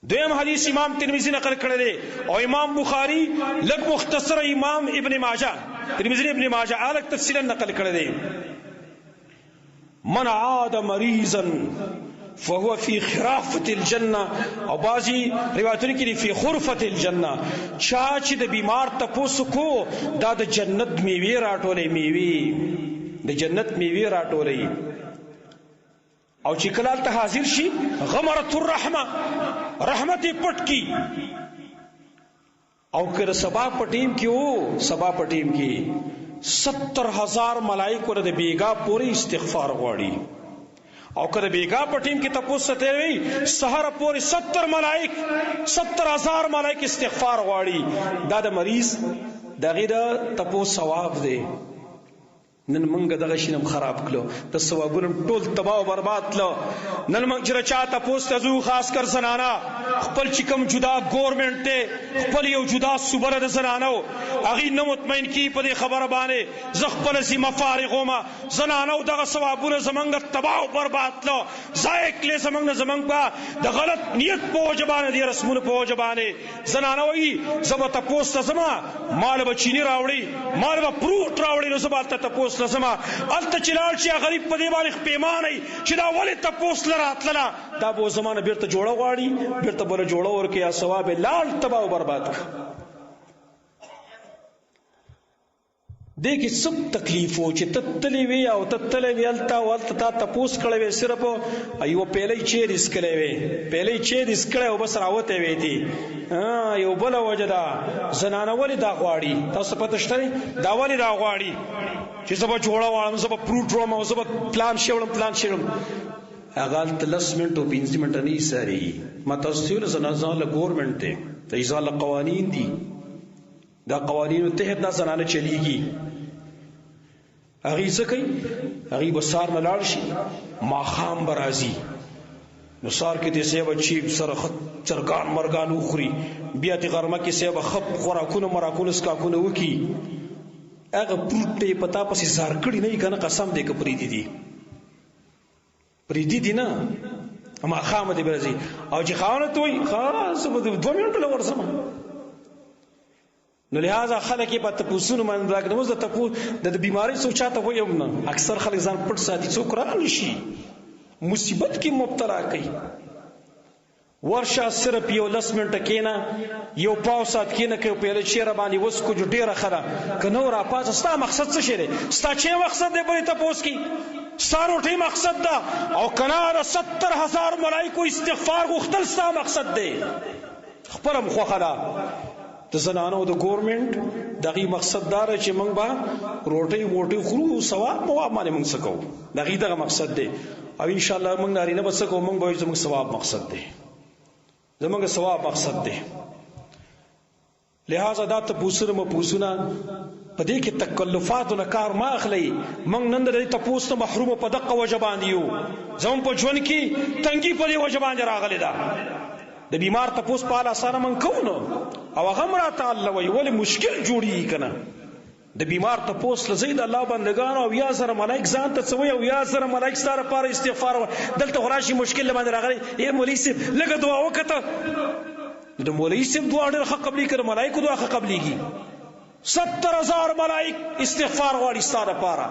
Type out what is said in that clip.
دویم حدیث امام ترمذی نقل کړی دی او امام بخاری لږ مختصر، امام ابن ماجه، ترمذی، ابن ماجه الک تفصیلا نقل کړی دی. من عاد مریضا فهو فی خرافه الجنه، او بعضی روایتونو کې فی خرفه الجنه. چا چې د بیمار تپوس کو، دا د جنت میوه راټولې، میوه د جنت میوه راټولې. او چې کله ته حاضر شي، غمرت الرحمه، رحمت پټ کی. او کله سبا په ټیم کې وو، سبا په ټیم کې 70,000 ملائکه د بیګا پوری استغفار غواړي. او کله بیګا په ټیم کې تاسو ته وی، سحر پوری 70 ملائک، 70,000 ملائک استغفار غواړي. دا د مریض دغه د تپو ثواب دی. نن مونږ دغه شینم خراب کړو، د ثوابونو ټول تباہ او برباد کړو. نن مونږ چې چا تپوس ته ځو، خاص کر زنانا، خپل چې کوم جدا ګورنمنت ته، خپل یو جدا صوبه د زنانو، هغه نه مطمئن کی په دې خبره باندې زه خپل ذمہ فارغوما. زنانو دغه ثوابونه زمونږ تباہ او برباد کړو، ضایع کړي زمونږ نه، زمونږ په د غلط نیت په وجه باندې، د رسمونو په وجه باندې. زنانه وایي زه به تپوس ته ځم، مال به چیني راوړي، مال به پروټ راوړي، نو زه به هلته تپوس ته ځم. هلته چې لاړ شي، غریب په دې باندې پېمانه چې دا ولې تپوس له راتلله، دا به زمانه بیرته جوړه غواړي، بیرته بله جوړه ورکړي، یا ثواب یې لاړ، تباه او برباد کړ. دې کې څه تکلیف و چې ته تللی وې او ته تللی وې هلته، او هلته تا تپوس کړی وې، صرف یو پیلۍ چای دې څکلی وې، پیلۍ چای دې څکلی او بس راوتی وې تې. یو بله وجه ده، زنانه ولې دا غواړي؟ تاسو پته شته دا ولې دا غواړي چې زه به جوړه غواړم، زه به پروټ وړم او زه به پلان شی وړم، پلان شی وړم؟ هغه هلته 10 منټه او 5 منټه نه ایسارېږي. ما تاسو ته ویل، زنانه ځان له ګورنمنټ دی، د ځان له قوانین دي، دا قوانینو تحت دا زنانه چلیږي. هغه څه کوي؟ هغه به سار نه لاړ شي، ماخام به راځي، نو سار کې دې سیبه چی سره خط چرګان مرګان وخوري، بیا دې غرمه کې سیبه خپ خوراکونه مراکونه سکاکونه وکي. هغه پروت ته پتا پسې زار کړی نه کنه، قسم دې که پریدي دي، پریدي دي نه. اما خامه دې برځي او چې خاونه ته وي خاص په 2 منټو لور سم. نو لہذا خلک په تپوسونو باندې راګ نو زه تپو د بیماری څو چاته وایم نه. اکثر خلک ځان پټ ساتي، څوک را نشي مصیبت کې مبتلا کوي. ورشه صرف یو 10 منټه کینا، یو پاو سات کینا، کې په چیرې باندې وس کو ډیره خره کنه را پاس. ستا مقصد څه شری؟ ستا چې مقصد دی بری تپوس کی، ستا روټي مقصد ده او کنا د 70,000 ملائکو استغفار غوښتل ستا مقصد دی؟ خپلم خوخه ده. د زنانو د ګورنمنت دغه مقصد دار چې موږ به روټي موټي خورو، ثواب مواب باندې موږ څه کوو، دغه دغه مقصد دی. او ان شاء الله موږ نارینه به څه کوو؟ موږ به زموږ ثواب مقصد دی، زموږ ثواب مقصد دی. لہذا دا تپوسونه مپوسونه په دې کې تکلفات نه کار ما اخلي. موږ نن د دې تپوس ته محروم په دقه وجه باندې یو، زموږ په ژوند کې تنګي په دې وجه باندې راغلي ده. د بیمار تپوس په اړه سره من کوو نو او هغه مرا تعالی وی ولې مشکل جوړی کنه. د بیمار تپوس لزید الله بندگان او یا سره ملائک ځان ته څوي او یا سره ملائک ستاره پاره استغفار. دلته غراشي مشکل باندې راغلي، اے مولوی صاحب لګه دعا وکته. د مولوی صاحب دعا ډېر ښه قبلي کړه، ملائکه دعا ښه قبليږي. 70,000 ملائک استغفار غواړي ستاره پاره.